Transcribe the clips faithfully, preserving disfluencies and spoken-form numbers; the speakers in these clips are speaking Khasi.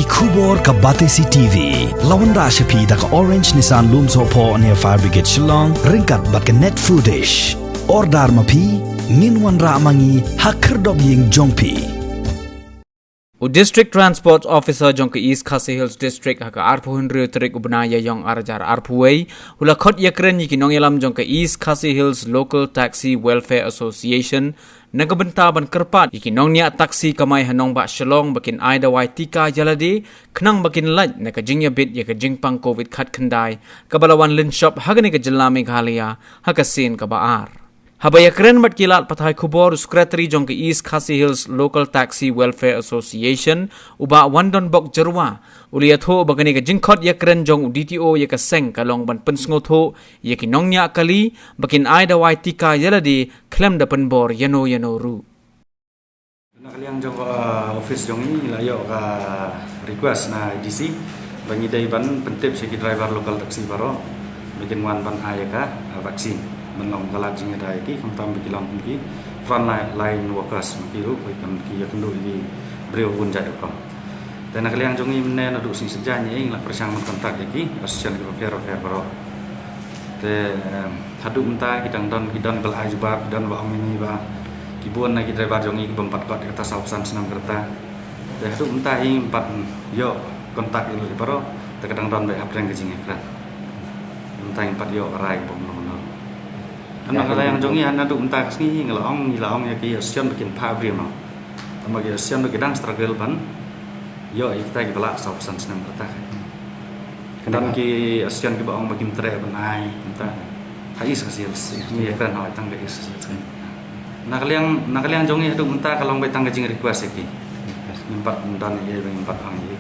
Khubor ka Batesi T V. La wanrah sha phi da ka Orange Nissan Lumsohphoh near Fire Brigade Shillong, ryngkat bad ka Net Foodish. Order ma phi, ngin wanrah ma ngi ha khyrdop ïing jong phi. U District Transport Officer jong ka East Khasi Hills District ha ka arphew hynriew tarik u bnai Ïaïong arhajar arphew wei, u la khot ïakren ïa ki nongïalam jong ka East Khasi Hills Local Taxi Welfare Association na ka bynta ban kyrpad ïa ki nongñiah taxi kamai ha nongbah Shillong ba kin ai dawai tika ïalade khnang ba kin lait na ka jingïabit ïa ka jingpang covid khatkhyndai kaba la wan lynshop ha kane ka jylla Meghalaya ha ka sien kaba ar. Haba ïakren bad ki lad pathai khubor, u Secretary jong ka East Khasi Hills Local Taxi Welfare Association, u Bah Wandonbok Jyrwa, u la ïathuh ba kane ka jingkhot ïakren jong u D T O ïa ka seng ka long ban pynsngewthuh ïa ki nongñiah kali ba kin ai dawai tika ïalade khlem da pynbor ïano ïano ruh. Na ka liang jong ka office jong ngi la ïoh ka request na D C ba ngi dei ban pyntip sha ki driver local taxi baroh ba kin wan ban ai ïa ka, ah, vaccine. Ban long ka lad jingïada ïa ki, khamtam ba ki long ki front li-, line workers, ma ki ruh ba ki ïakynduh ïa ki briew bun jait rukom. Te na ka liang jong ngi mynne naduh sngi Saitjaiñ ngi la pyrshang ban contact ïa ki association kiba pher bapher baroh. Te, em, haduh mynta ki dang don, ki don ba la ai jubab, ki don ba ong ïa ngi ba ki bun na ki driver jong ngi ki bym pat kot ïa kata sawphew san snem ka rta. Te haduh mynta hi ngim pat ïoh contact ïa ki baroh, te ka dang don ba hapdeng ka jingïakren. Mynta ngim pat ïoh ka rai ba ong noh noh. Te na ka liang jong ngi, naduh mynta ka sngi ngi la ong, ngi la ong ïa ki association ba kin phah briew noh. Tangba ki association ruh ki dang struggle ban ïoh ïa kita kiba lah sawphew san snem ka rta. Ka dang ki association kiba ong ba kim treh ban ai mynta ha East Khasi Hills. Ngi ïakren hoi tang ka East Khasi Hills. Na ka liang, na ka liang jong ngi haduh mynta ka long beit tang ka jingrequest ïa ki. Ngim pat don ïa ba ngim pat ong ïa.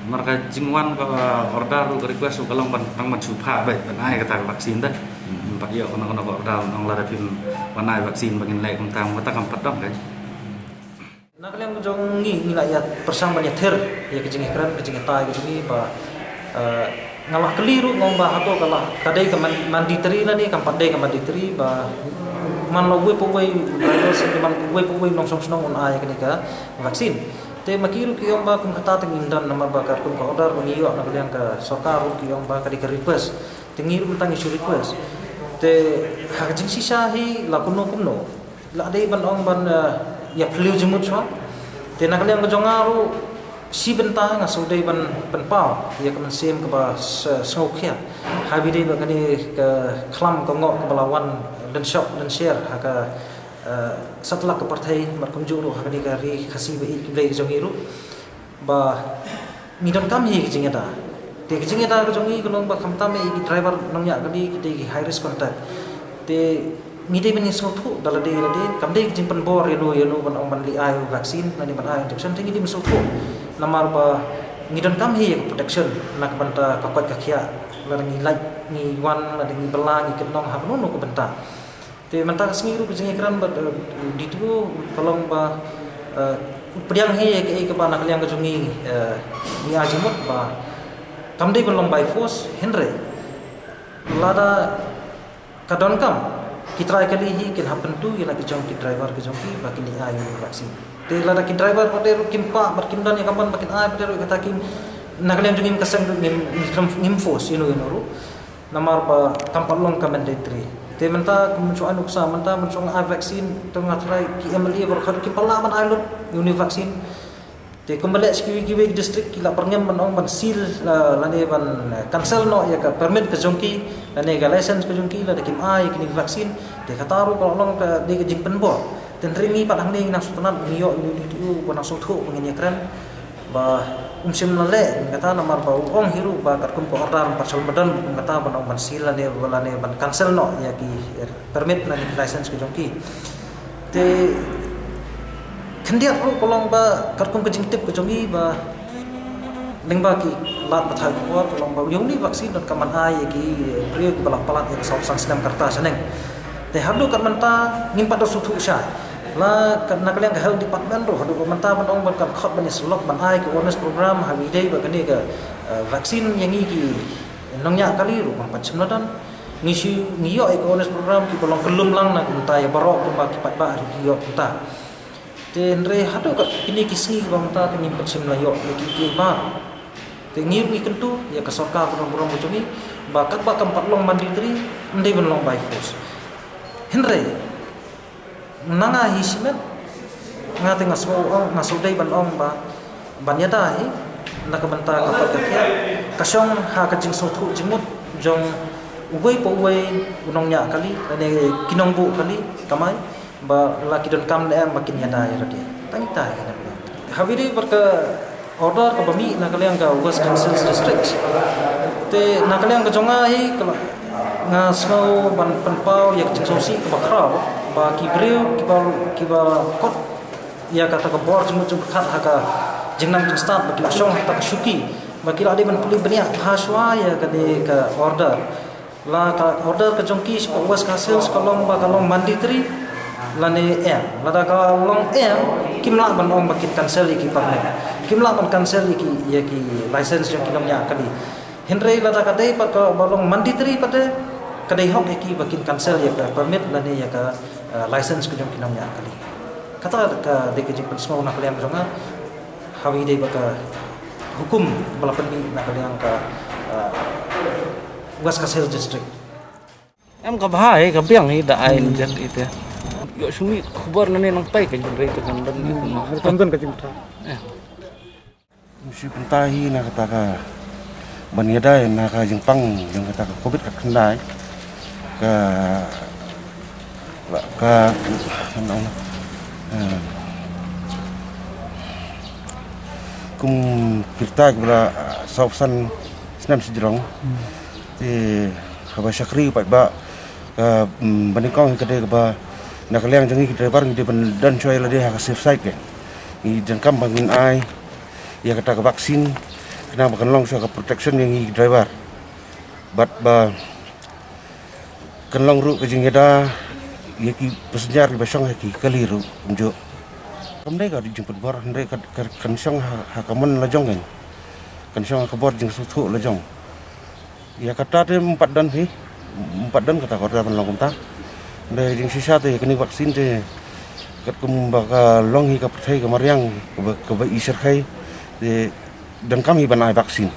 Namar ka jingwan ka order ruh, ka request ruh ka long ban, tang ban shu phah beit ban ai kata ka vaccine da. Ngim pat ïoh kano kano ka order ban ong lada phim wan ai vaccine ba ngin leh kumta, kata kam pat don ka. Na ka liang jong ngi, ngi la ïa pyrshang ban ïathir ïa ka jingïakren, ka jingïatai ka jong ngi ba, eh, nga la kylli ruh nga ong ba hato ka la, ka dei ka man-, mandatory lane kam pat dei ka mandatory ba man la uwei pa uwei, man uwei pa uwei nongshong shnong un ai ïa kane ka vaccine. Te ma ki ruh ki ong ba kum kata te ngim don, namar ba katkum ka order ba ngi ïoh na ka liang ka sorkar ruh ki ong ba ka dei ka request. Te ngi ruh mynta ngi shu request. Te ha ka jingshisha hi la kumno kumno. La dei ban ong ban, eh, ïa phylliew jingmut shuwa. Te na ka liang ka jong nga ruh shi bynta nga shu dei ban pynpaw ïa ka mynsiem kaba s-, sngewkhia. Haba ïadei bad kane ka khlam ka ngoh kaba la wan lynshop lynsher ha ka, eh, satlak ka pyrthei, bad kumjuh ruh ha kane ka ri Khasi ba ïeit ki Blei ka jong ngi ruh. Ba ngi donkam hi ka jingïada. Te ka jingïada ka jong ngi ka long ba khamtam ïa ki driver nongñiah kali, ki dei ki high risk contact. Te ngi dei ban ïasngewthuh da lade lade, kam dei ka jingpynbor ïano ïano ban ong ban leit ai u vaccine lane ban ai u injection, te ngi dei ban sngewthuh. Namar ba ngi donkam hi ïa ka protection na ka bynta ka koit ka khiah, lada ngi lait, ngi wan, lada ngi bylla, ngi kynnoh ha kano kano ka bynta. Te mynta ka sngi ruh ka jingïakren bad, eh, D T O ka long ba, eh, pdiang hi ïa kaei kaba na ka liang ka jong ngi, eh, ngi ai jingmut ba kam dei ban long by force, hynrei lada ka donkam, ki trai kali hi kin hap pyntu ïa la ki jong ki driver ki jong ki ba kin ai ïa u vaccine. Te lada ki driver pat ruh kim kwah bad kim don ïa ka mon ba kin ai pat ruh, kata kim, na ka liang jong ngi ka seng ruh ngim, ngim, ngim force ïano ïano ruh. Namar ba kam pat long ka mandatory. Te mynta kum shu ai nuksa mynta, mynta shu ai vaccine, te nga tharai ki M L A baroh kim pat lah ban ai lut ïa une u vaccine. Te kumba leh sha kiwei kiwei ki district ki la pyrngem ban ong ban seal, la, lane ban, eh, cancel noh ïa ka permit ka jong ki, lane ka license ka jong ki, lada kim ai ïa kine ki vaccine. Te kata ruh ka long ka dei ka jingpynbor. Te hynrei ngi pat hangne ngi nang sngewtynnat, ngi ïoh ïa une u D T O ba nang sngewthuh ba ngin ïakren. Ba um shym la leh kata namar ba u ong hi ruh ba katkum ka order ym pat sngewdon kum kata ban ong ban seal lane ba lane ban cancel noh ïa ki permit lane ki license ka jong ki. Te khyndiat ruh ka long ba katkum ka jingtip ka jong ngi ba lyngba ki lad pathai khubor ka long ba ïa une u vaccine donkam ban ai ïa ki briew kiba la palat ïa ka sawphew san snem ka rta shaneng. Te haduh kat mynta ngim pat da sngewthuh shai. La ka, na ka liang ka health department ruh haduh mynta ban ong ban kan khot ban ïasyllok ban ai ka awareness program ha ïadei bad kane ka, eh, vaccine ïa ngi ki nongñiah kali ruh kam pat shym la don. Ngi shu, ngi ïoh ïa ka awareness program kiba long kyllum lang na ka bynta ïa baroh kumba ki paidbah ruh ki ïoh kumta. Te hynrei haduh kat kine ki sngi kiba mynta te ngim pat shym la ïoh ïa ki, ki ba Te ngi ngi kyntu ïa ka sorkar burom burom ka jong ngi ba katba kam pat long mandatory, ym dei ban long by force. Hynrei na nga hi shimet, nga te nga sngewbha ong, nga sngewdei ban ong ba ban ïada hi na ka bynta ka pat ka khiah ka shong ha ka jingsngewthuh jingmut jong uwei pa uwei u nongñiah kali lane ki nongbuh kali kamai, ba la ki donkam ne em ba kin ïada ïa lade. Tang ita ïa lade. Haba ïadei bad ka order kaba mih na ka liang ka West Khasi Hills District, te na ka liang ka jong nga hi ka la, nga sngew ban pynpaw ïa ka jingsngewsih kaba khraw ba ki briew kiba, kiba kot ïa kata ka bor jingmut jingpyrkhat ha ka jingnang jingstad ba ki la shong ha kata ka shuki ba ki la dei ban pule bniah bha shuwa ïa kane ka order. La ka order ka jong ki sha ka West Khasi Hills ka long ba ka long mandatory lane em. Lada ka long em, kim lah ban ong ba kin cancel ïa ki permit, kim lah ban cancel ïa ki, ïa ki license jong ki nongñiah kali. Hynrei lada ka dei pat ka ba long mandatory pat de, ka dei hok ïa ki ba kin cancel ïa ka permit lane ïa ka, eh, license ka jong ki nongñiah kali. Kata ka dei ka jingpynsngew na ka liang jong nga haba ïadei bad ka hukum ba la pynmih na ka liang ka, eh, West Khasi Hills District. Em, ka bha hi, ka biang hi da ai jan ite. Ïoh shu mih khubor nangne nangtai ka jingtrei te kan don. Hmm, kan don ka jingtrei. Em. Shu pynta hi na kata ka ban ïada na ka jingpang jong kata ka covid ka khyndai. Ka, ka, eh, kum kita ki ba la, eh, saw phew san snem sha jrong. Hmm. Te haba shakri pat ba, ka, mm, ba nyngkong hi ka dei kaba na ka liang jong ngi ki driver ngi dei ban don shuwa ïa lade ha ka safe side ke. Ngi donkam ba ngin ai ïa kata ka vaccine khnang ba kan long shuwa ka protection ïa ngi ki driver. Bad ba kan long ruh ka jingïada ïa ki passenger kiba shong ha ki kali ruh kumjuh. Kam dei ka jingpynbor hynrei ka, ka, kan shong ha, ha ka mon la jong kan. Kan shong ha ka bor jingsngewthuh la jong. Ïa kata te ym pat don hi, ym pat don kata ka order ban long kumta. Hynrei jingshisha te ïa kane ka vaccine te katkum ba ka long hi ka pyrthei ka mariang kaba, kaba i shyrkhei te donkam hi ban ai vaccine.